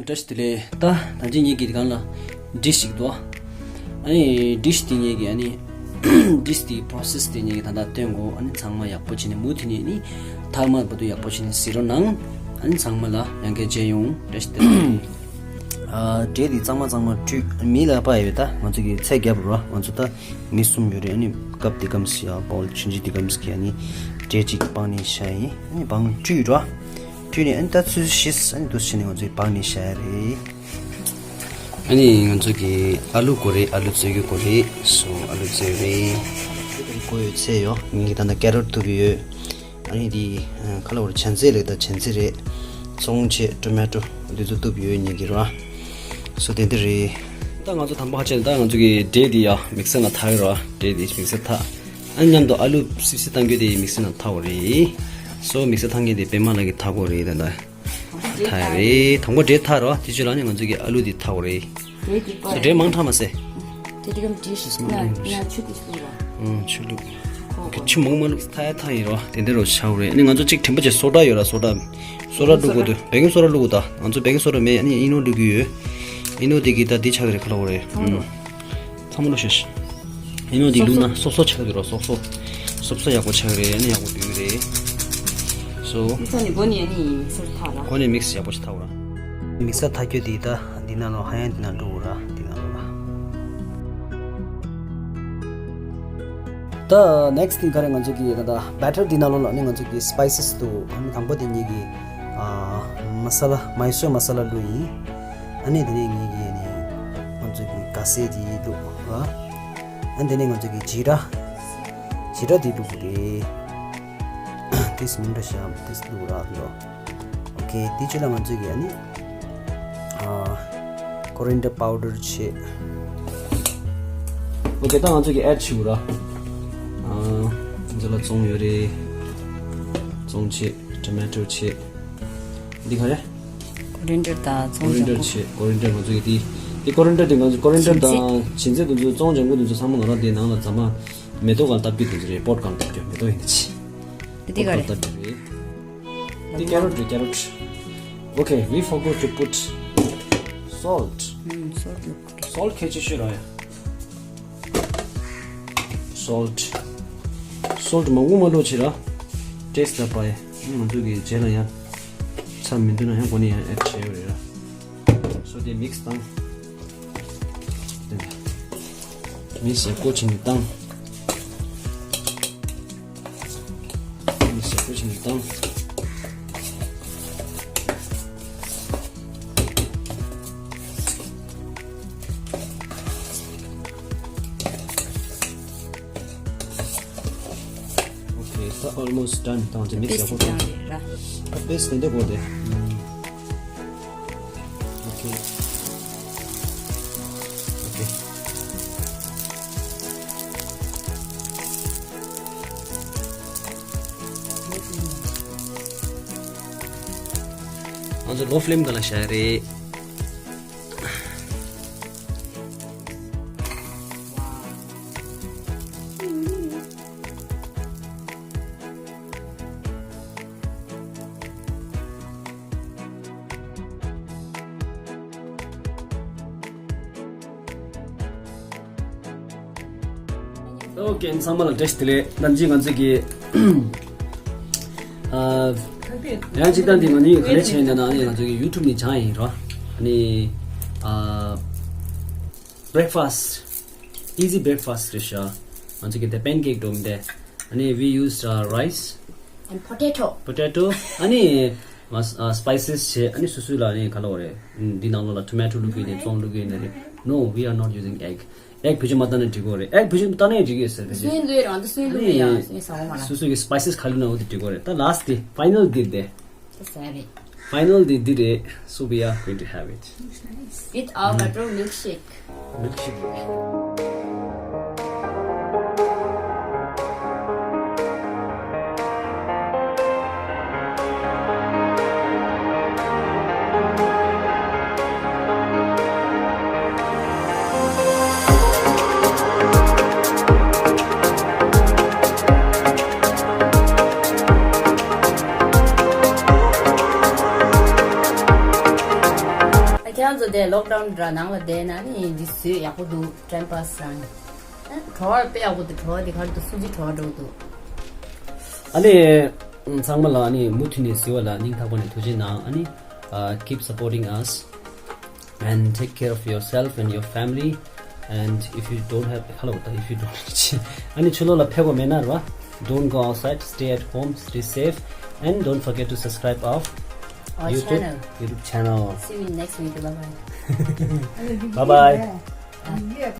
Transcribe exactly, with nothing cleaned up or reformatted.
བཀྲ་ཤིས་བདེ་ལེགས། ད་ད་ཅི་ངེད་ཀྱི་སྒང་ལ་ཌིཤ་ཞིག་འདུག་ཨ་ནི་ཌིཤ་དེ་ངེད་ཀྱི་ཨ་ནི་ཌིཤ་དེ་པོ་རོ་སེས་དེ་ངེད་ཀྱི་ད་ལྟ་སྟོན་དགོས། ཨ་ནི་ཚང་མ་ཡག་པོ་བྱས་ནས་མུ་མཐུད་ནས་ནི་མཐའ་མ་བར་དུ་ཡག་པོ་བྱས་ནས་གཟིགས་རོགས་གནང་། ཨ་ནི་ཚང་མ་ལ་ཡང་བསྐྱར་མཇལ་ཡོང་། བཀྲ་ཤིས་བདེ་ལེགས། ཨ་འབྲས་དེ་གཙང་མ་གཙང་མ་བཀྲུས། མི་ལ་པ་ཡོད། ད་ང་ཚོ་གི་ཚལ་རྒྱབ་རོགས། ང་ཚོ་ད་མི་གསུམ་ཡོད་རེད། ཨ་ནི་ཀབ་དེ་གམ་སི་ཡ་བོལ་ཆུང་ཆུང་དེ་གམ་སི་གི་ཨ་ནི་འབྲས་གཅིག་སྤང་ནས་བཞག་ཡིན། ཨ་ནི་སྤང་བཀྲུས་རོགས། བཀྲུས་ནས་ཨ་ནི་ད་ཚོས་ཤིས། ཨ་ནི་འདུག་སེ་བྱས་ནས་ང་ཚོས་སྤང་ནས་བཞག་ཡ་རེད། ཨ་ནི་ང་ཚོ་གི་ཨ་ལུ་དགོས་རེད། ཨ་ལུ་བཙོས་རྒྱུ་དགོས་རེད། སོ་ཨ་ལུ་བཙོས་རེད། དགོས་ཡོད་ཚད་ཡོད། ངེད་ཀྱི་ད་ལྟ་ཀེ་རོཊ་བཏུབ་ཡོད། ཨ་ནི་དེ་ཁ་ལ་བར་བྱ་འཛེ་རེད། ད་བྱ་འཛེ་རེད། ཙོང་ཆེ་ཊོ་མེ་ཊོ་འདི་ཚོ་བཏུབ་ཡོད། ངེད་ཀྱི་ར། སོ་དེ་འདི་རེད། ད་ང་ཚོ་དང་པོ་ཧ་ཆེན། ད་ང་ཚོ་གི་འབྲས་འདི་ཡ་མིག་སར་ནང་འཐག་གི་ར། འབྲས་འདི་མིག་སར་འཐག་ཨ་ནི་མཉམ་དུ་ཨ་ལུ་སིབ་སིབ་བཏང་རྒྱུ་དེ་མིག་སར་ནང་འཐག་དགོས་རེད། སོ་མིག་སར་འཐག་མཁན་དེ་པད་མ་ལགས་ཀྱིས་འཐག་དགོས་རེད། ད་ད་འཐག་ཡ་རེད། དང་པོ་འབྲས་འཐག་རོགས། དེ་བྱས་ལ་ནི་ང་ཚོ་གི་ཨ་ལུ་འདི་འཐག་དགོས་རེད། འབྲས་འདི་པ། སོ་འབྲས་མང་དྲགས་མ་ཟེར། དེ་དེ་གམ་འབྲས་ཤིག་ན་ན་ཆུ་དེ་བླུགས་རོགས། ཨང་ཆུ་བླུགས། ཆུ་མང་མང་བླུགས། འཐག་ཡ་འཐག་ཡིན་རོགས། དེ་འདྲ་རོགས་ཆགས་རེད། ཨ་ནི་ང་ཚོ་གཅིག་དྲན་པ་བྱས་སོ་ཌ་ཡོད་ར། སོ་ཌ། སོ་ཌ་བླུགས་དགོས་འདུག་བེ་ཀིང་སོ་ཌ་བླུགས་དགོས། ད་ང་ཚོ་བེ་ཀིང་སོ་ཌ་མེད། ཨ་ནི་ཨི་ནོ་བླུགས་ཀྱི་ཡོད། ཨི་ནོ་དེ་གི་ད་འདི་ཆགས་ཀྱི་རེད། ཁ་ལོ་རེད། ཚང་མ་བླུགས། ཚང་མ་བླུགས་ཤོག་ཨི་ནོ་དེ་བླུགས་ན་སོབ་སོབ་ཆགས་ཀྱི་རེད། སོབ་སོབ། སོབ་སོབ་ཡག་པོ་ཆགས་ཀྱི་རེད། ཨ་ནི་ཡག་པོ་འདུག་གི་རེད། སོ། མི་ཚོ་ནི་སྒོ་ནས་ཨ་ནི་མིག་སར་འཐག་ར། སྒོ་ནས་མིག་སར་ཡག་པོ་ཞིག་འཐག་ར། མིག་སར་འཐག་རྒྱུ་དེ་ད་འདི་ནང་ལོགས་ཧ་ཡང་འདི་ནང་འགྲོ་གི་ར། འདི་ནང་ལོགས་ལ། ད་ནེག་སི་ཊི་དེ་ག་རེ། ང་ཚོ་གི་ད་ལྟ་བེ་ཊར་འདི་ནང་ལོགས་ལ་ནི་ང་ཚོ་གི་སི་པའི་སི་འདུག་ཨ་ནི་དང་པོ་དེ་ངེད་ཀྱི་ཨ་མ་ས་ལ། མའི་སོར་མ་ས་ལ་བླུགས་ཡིན། ཨ་ནི་དེ་ནས་ངེད་ཀྱི་ཨ་ནི་ང་ཚོ་གི་ཀ་སེ་དེ་བླུགས་ར། ཨ་ནི་དེ་ནས་ང་ཚོ་གི་ཇི་ར། ཇི་ར་དེ་བླུགས་རེད། དེ་སི་མིང་འདྲ་བཞག་དེ་སི་བླུགས་ར་འགྲོ། ཨོ་ཁེ། དེ་བྱས་ལ་ང་ཚོས་ཀྱི་ཨ་ནི་ཨ་ཀོ་རི་ཨེན་ཌར་པའུ་ཌར་བྱས། ཨོ་ཁེ། ད་ང་ཚོས་ཀྱི་ཨེཌ་བྱེད་དགོས་ར། ཨ་ང་ཚོ་ལ་ཙོང་ཡོད་རེད། ཙོང་བྱས། ཊོ་མེ་ཊོ་བྱས། འདི་ག་རེ། ཀོ་རི་ཨེན་ཌར་དང་ཀོ་ཙོང་རི་ཨེན་ཌར་ལྗང་ཁུ། བྱས། ཀོ་རི་ཨེན་ཌར། ང་ཚོ་ཡི་དེ་དེ་ཀོ་རི་ཨེན་ཌར་དེ་ང་ཚོ་ཀོ་རི་ཨེན་ཌར་བྱིན་རྫས། དང་བྱིན་རྫས་དེ་ཚོ། ཙོང་ལྗང་ཁུ་དེ་ཚོ་ཚང་མ་ང་རང་དེ་ནང་ལ་རྫ་མ་མེ་ཏོག་སྒང་བཏབ་རྒྱུ་དེ་ཚོ་རེད། པོཊ་སྒང་བཏབ་རྒྱུ། མེ་ཏོག་ཡིན་ན་ཅི། འདི་འདི་ག་པོཊ་སྒང་རེད། བཏབ་རྒྱུ་རེད། འདི་ཀེ་རོཊ་རེད། ཀེ་རོཊ། Okay, we forgot to put salt. ཨུམ། སོལཊ་བླུགས། སོལཊ་གལ་ཆེ་ཤོས་རེད་ཡ། སོལཊ། སོལཊ་མང་པོ་མ་བླུགས་བྱས་ར། ཊེསི་ལ་བབས་ཡ། ང་ཚོ་གི་རྗེས་ལ་ཡང་ཚྭ་མི་འདུག་ན་ཡང་སྒོ་ནས་ཡང་ཨེཌ་བྱས་ཡོད་རེད་ར། སོ་དེ་མིག་སི་བཏང་། མིག་སི་ཡག་པོ་བྱས་ནས་བཏང་། མིག་སི་ཡག་པོ་བྱས་ནས་བཏང་། Okay, it's almost done. ད་ང་ཚོ་མིག་སི་ཡག་པོ་བཏང་། ཨ་པེ་སི་དེ་འདྲ་དགོས་ཏེ། Okay. Okay. ང་ཚོ་ལོ་ཕི་ལེམ་སྒང་ལ་བཞག་རེད། ཨོ་ཁེ། ཚང་མ་ལ་བཀྲ་ཤིས་བདེ་ལེགས། ད་ཅི་ང་ཚོ་གི་ཨ་ཡང་གཅིག་ད་འདི་ང་ནི་ག་རེ་བྱས་ཡིན་ན་ནི་ང་ཚོ་གི་ཡུ་ཊུབ་ནས་སྦྱངས་ཡིན་རོ། ཨ་ནི་ཨ་བྷི་རེག་ཕ་སི་ཊི། Easy breakfast རེད་ཤག་ང་ཚོ་གི་དེ་པན་ཀེག་འགྲོ་མི་དེ། ཨ་ནི་we used uh, rice and potato. Potato. ཨ་ནི་མ་ཨ་སི་པའི་སི་བྱས། ཨ་ནི་སོ་སོ་ལ་ཨ་ནི་ག་ལབ་དགོས་རེད། འདི་ནང་ལོགས་ལ་ཊོ་མེ་ཊོ་བླུགས་ཀྱི་ཡིན་ནའི་ཙོང་བླུགས་ཀྱི་ཡིན་ནའི་རེད། No, we are not using egg. ཨེག་བེད་སྤྱོད་མ་བཏང་ན་འགྲིག་གི་རེད། ཨེག་བེད་སྤྱོད་བཏང་ནའི་འགྲིག་གི་ཡོད་ཟེར་གི་རེད། སོན་ལོས་རང་དུ་སོན་ལོས་ཡང་སོན་ཟ་འོང་མ་ལ། སོ་སོ་གི་སི་པའི་སི་ག་ལབ་ན་འོ་དེ་འགྲིག་གི་རེད། ད་ལ་སི་ཊི་དེ། ཕའི་ནལ་དེ་དེ། ད་ཟ་རེད། ཕའི་ནལ་དེ་འདི་རེད། So we are going to have it. With avocado milkshake. Milkshake. དེ་ལོག་ཌའོན་འདྲ་ནང་ལ་བསྡད་ན་ནི་འདི་བཟོས་ཡག་པོ་འདུག་ཊའིམ་པཱས་རང་། བྲོ་བ་དཔེ་ཡག་པོ་འདུག་བྲོ་བ་འདི་ག་རེ་འདུག་སྲིན་རྗེ་བྲོ་བ་འདྲ་པོ་འདུག་ཨ་ནི་ཚང་མ་ལ་ཨ་ནི་མུ་མཐུད་ནས་གཟིགས་པ་ལ་སྙིང་ཐག་པ་ནས་ཐུགས་རྗེ་གནང་། ཨ་ནི uh, keep supporting us and take care of yourself and your family. And if you don't have, hello, if you don't, ཨ་ནི་ཕྱི་ལོགས་ལ་ཕེབས་དགོས་མེད་ན་རེད་པ། Don't go outside, stay at home, stay safe, and don't forget to subscribe our Our YouTube channel. YouTube channel. See you in next video. Bye bye. Bye bye.